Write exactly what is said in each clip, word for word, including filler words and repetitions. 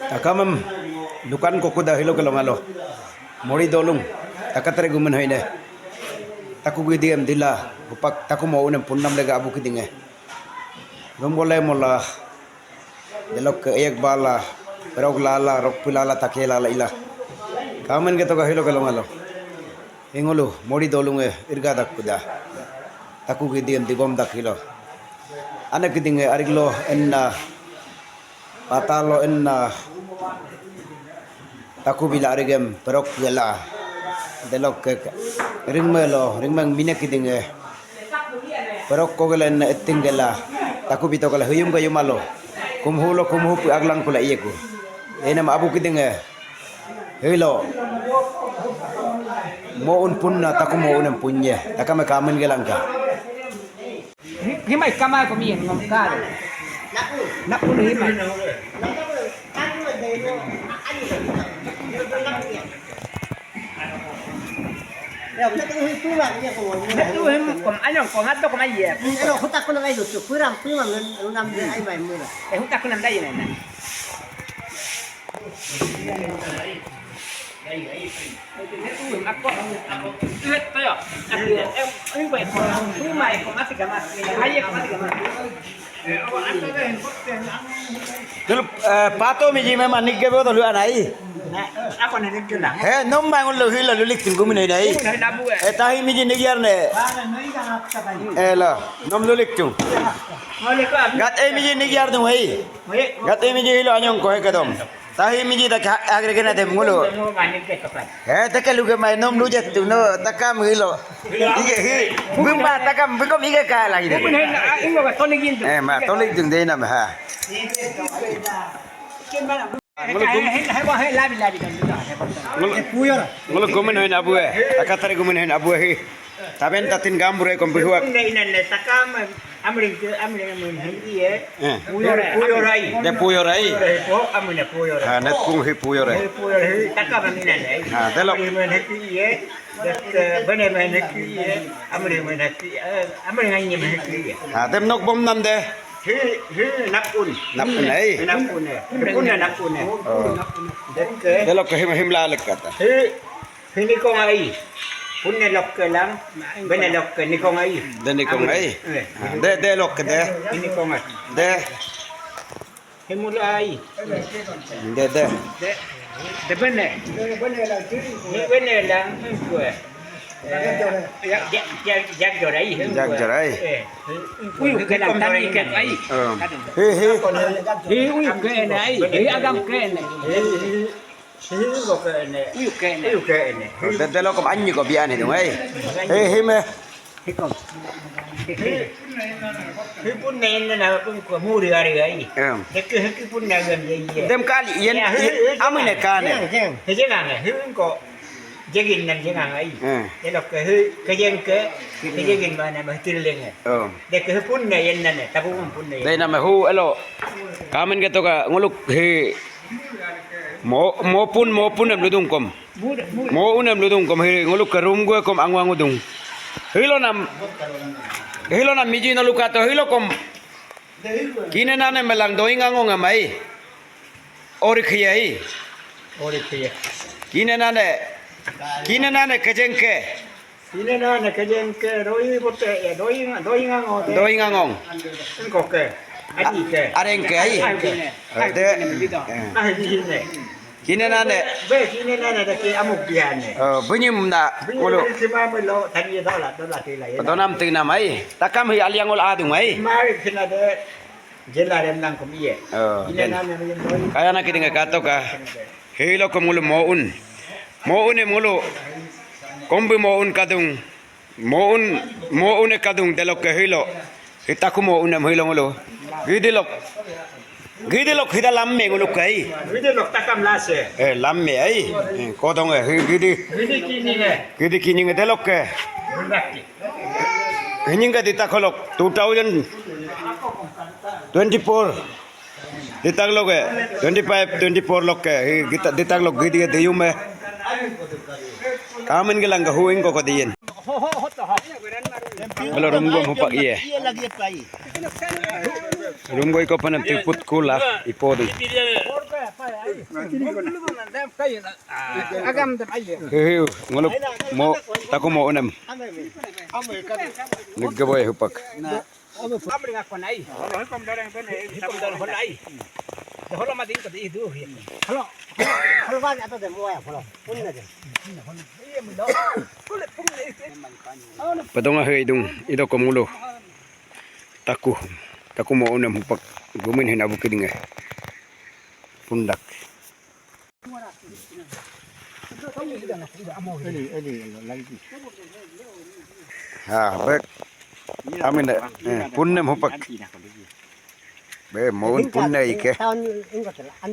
Takamem lukan kokuda hilo kelong alo. Mori dolung. Takatre gumen hoine. Taku gidiem dila. Gupak taku mo unem punnam lega abu kidinge. Gom gole mola. Delokke eyek bala. Perok lala, rok pilala, take lala ila. Kamen getoka hilo kelong alo. Hingulu, mori dolunge irgadak kuda. Taku gidiem digomdak hilo. Ane kidinge ariglo enna. Patalo enna. Taku bila arigem perok gela. Delokke ringmelo, ringmeng mine kidinge. Perok ko gela enna etting gela. Taku bito gela huyum gayumalo. Kumhulo kumhupu aglang kula iyeku. Enam abu kidinge. Hilo. Mo un punna taku mo unem punye. Takame kamen gelangka. Himai kama ko mi ngom kare. Nak ulu himai. Nak ulu him kom anyong kom ato kom aye. Eh, hutak ko nam dai na. Dulu, eh, pato miji memang nigge bodo lu anai. He, nom bang lu hilo lulik tung gumin nai. Eh, tahi miji nigiar ne. Eh, lo, nom lulik tung. Gat eh miji nigiar tung hei. Gat eh miji hilo anyong ko he kedom. Tahi miji da ka agre kena dem ngulu. He, teke luge mai nom lujet tu no takam hilo. Ige hi. Bumba takam bukom ige ka lagi de. Eh, ma tolik jung de nam ha. Ngulu gum-, ngulu, ngulu gumen hoin abu eh. Akatare gumen hoin abu eh. Taben tatin gambure kom bihuak. Takam amring ke amring amring hei iye. Eh. Puyorai. De puyorai. Puyorai po amring puyorai. Ha, net kung hi puyorai. Hei puyorai hei takam amring nane. Ha, delok. Amring hei iye. Det, eh, bene hei iye. Amring hei iye. Amring anyi hei iye. Ha, dem nok bom nam de. Hei, hei napun. Napun ai. Napun eh. Napun eh, napun eh. Oh. Det, eh. Delok ke him, him lalek kata. Hei. Hei nikong ai. Punne lokke lang. Bene lokke nikong ai. De nikong ai. Eh. Ah, de, de lokke de. Hei nikong ai. De. Hei mula ai. De, de. De. De bene. Ni bene lang kue. Eh, ya, ya, ya, jak jorai. Jak jorai. Eh. Uyu ke lang tani ke ai. Em. Hei, hei. Hei uyu ke ne ai. Hei agam ke ne. Hei, hei. Hei, ko ke ne. Uyu ke ne. Uyu ke ne. De, de lokom anyi ko bian hidung ai. Hei, hei me. Hei kom. Hei, hei punne ne na pun ko muri ari ai. Em. Hei ke, hei ke punne agam ye ye. Dem kali yen, ya, hei, hei, amu ne kane. Jeng, jeng. Hei jeng ane. Hei ko. Jegin nan jeng ai. Eh. Elo ke hei, ke jeng ke, ke jegin mana ma tileng. Oh. De ke hei punne yen nane, tabu punne yen. De nama hu elo. Kamen ke toka nguluk hei. Mo, mo pun, mo pun em ludung kom. Mo un em ludung kom, hei, nguluk ke rum gue kom angu angu dung. Hilo nam, hilo nam miji no lukato, hilo kom. Kine nane melang doing angu ngamai. Ori khia i. Ori khia. Kine nane, kine nane kejengke. Ine na ne kejengke doi bote ya, doi nga-, doi ngangong te. Doi ngangong. Engko ke. Aji ke. Areng ke ai. Areng ke. Eh, de. Ah, ini. Kine nane. Be, kine nane de ke amuk biane. Oh, benyum na. Benyum ulu. Sima melo tadi dola, dola tila ya. Donam tinam ai. Takam hi aliang ul adung ai. Mari kina de. Jela dem nang kom iye. Oh, ine den. Nane yen doi. Kaya na kidinga kato ka. Hilo kom ngulu moun. Moun em ngulu. Kombi moun kadung. Moun, moun e kadung delok ke hilo. Hitaku moun em hilo ngulu. Gidilok. Gidilok hida lamme ngulu kai. Gidilok takam lase. Eh, lamme ai. Eh, kodong e, hi-, gidi. Gidi kini ne. Gidi kini nge delok ke. Hinying ke ditak holok two thousand twenty-four. Ditak lok e, twenty-five, twenty-four lok ke, hi, gita-, ditak lok gidi ke diyum e. Kamen ke langka huing ko ko diyen. Halo, rumgom hupak iye. Rumgom iko panem tiput kula ipo dung. Hiu, hiu, ngoluk mo, taku mo unem. Nigga boy hupak. Patonga hidung, ido ko mulu. Taku, taku mo unem hupak gumin hin abu kidinga. Pundak. Ha, bek. Amin da, eh, punnem hupak. Be, mohun punne ike.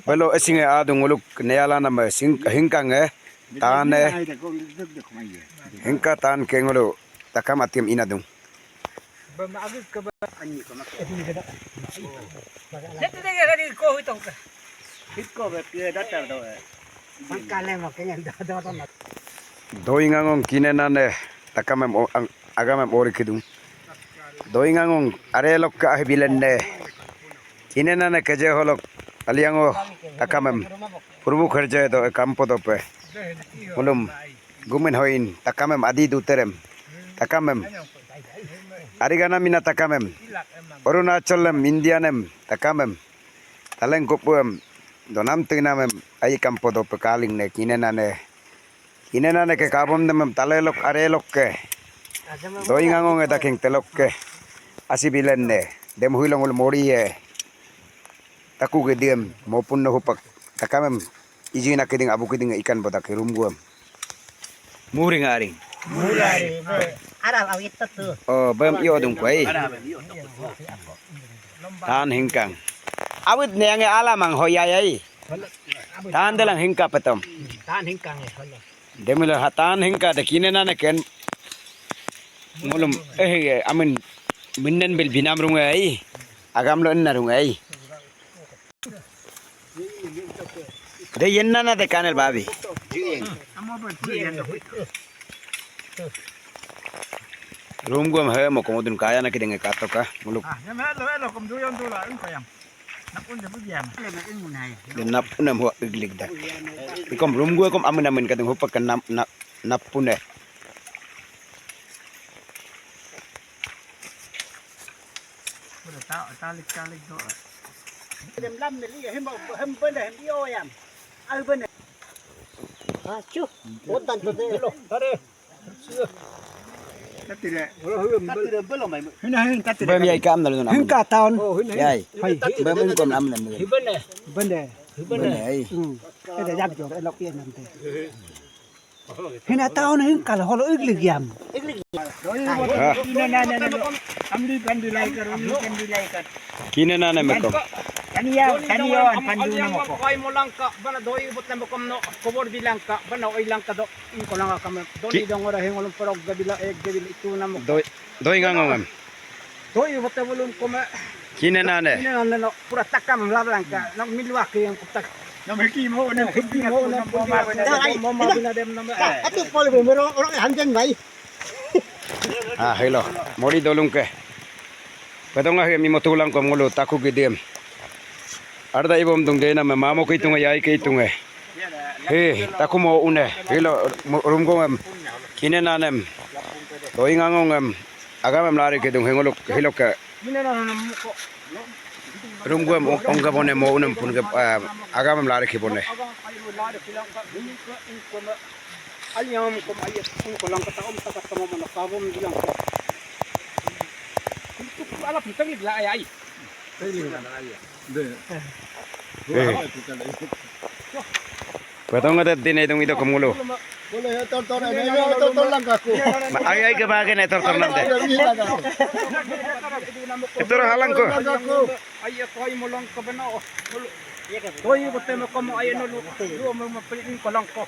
Belo esinge adung ngoluk neala nama sing, hingkange, tane. Hingka tan ke ngolu takam atim inadung. Doi ngangong kine nane takamem o-, ang-, agamem ori kidung. Doi ngangong are lok ka ahi bilen ne. Kine nane keje holok aliango takamem purbu kerje do e kampo dope. Ulum gumen hoin takamem adi duterem. Takamem arigana mina takamem. Arunachalem Indianem takamem. Taleng kupuem donam tinamem ai kampo dope kaling ne kine nane. Kine nane ke kabom demem talelok arelok ke. Doi ngangong e daking telok ke. Asi bilen ne. Dem huilong ul mori e. Taku ke diem mopun no hupak. Takamem iji na kiding abu kiding ikan bodak ke rumguem. Muring aring. Muring. Aral awit tetu. Oh, bem iyo dung kuai. Tan hingkang. Awit ne ange alamang hoyayai. Tan delang hingka petom. Tan hingkang e holo. Demila hatan hingka de kine nane ken. Ngolum, eh, amin, minnen bil binam rungai. Agam lo enna rungai. De yenna na de kanel babi. Rumguem he mo komodun kaya na kidenge katoka. Ngoluk. De nap unam huwa iglig da. Ikom rumguem kom amin amin kadung hupak ke nap, nap, nap pune. Acu, otan tu de lo. Bem yai kam na lu nam. Hingka taun. Yai. Bem hingkom nam nam. Bende. Bende ai. Hmm. Ada jam jor elok ye nam te. Hina taun hingka la holo iglig yam. Kine nane mekom. Tania, tania an pandu na moko. Koi molangka bana doi botem bokom no kobor bilangka bana oilangka do ingkolangka kame. Doni dongora hingolum porok gabila ek gabil itu na moko. Doi, doi ngangongam. Doi botem bolum kome. Kine nane. Kine nane no pura takam lablangka. Nam miluak yang kutak. Nam hiki mo nam hiki mo nam pun mama bina dem nam. Atu pol be mero orang hanjen bai. Ah, hello. Mori dolung ke. Pedong ah mi motulang ko ngulu taku gidem. Arda ibom dung dena me mamo ke itunge yai ke itunge. He, taku mo une. Hello, rumgongem. Kine nanem. Doi ngangongem. Agamem lari ke dung hengolok helok ke. Rumguem ong-, ongga bone mo unem pun ke, eh, agamem lari ke bone. Aliam kom ai ungkolang kata om takat kama mana kabom bilang. Itu ala pun tengik la ai ai. Eh. Patong ada tine dong itu kemulu. Ma ai ai ke bagen e tortor nante. Itu halang ko. Ai ko ai molong ko beno. Doi botem ko mo ai no lu. Lu mo mo peli ko lang ko.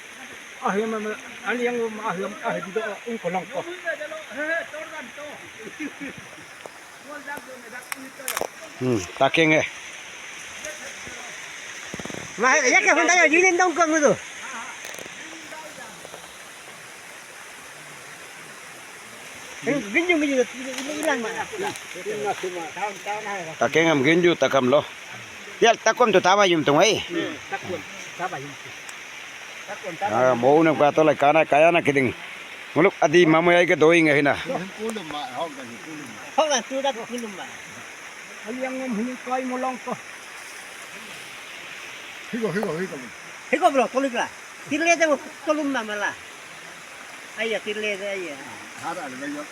Ah ya ma ali yang ma ah yang ah di do ko lang ko. Hmm, takeng e. Ma ya ke hunda yo jilin dong ko ngudu. Ta kengam ginju ta kam lo. Yal ta kom tu taba yum tung ai. Ah, mo unam ka to lai kana kaya na kiding. Nguluk adi mamu ai ke doing ai na. Hok lan tu dak kulum ma. Aliang ngom hini kai molong ko. Higo, higo, higo. Higo bro, tolip la. Tirle de tolum ma mala. Aya, tirle de aya. Hara le yo.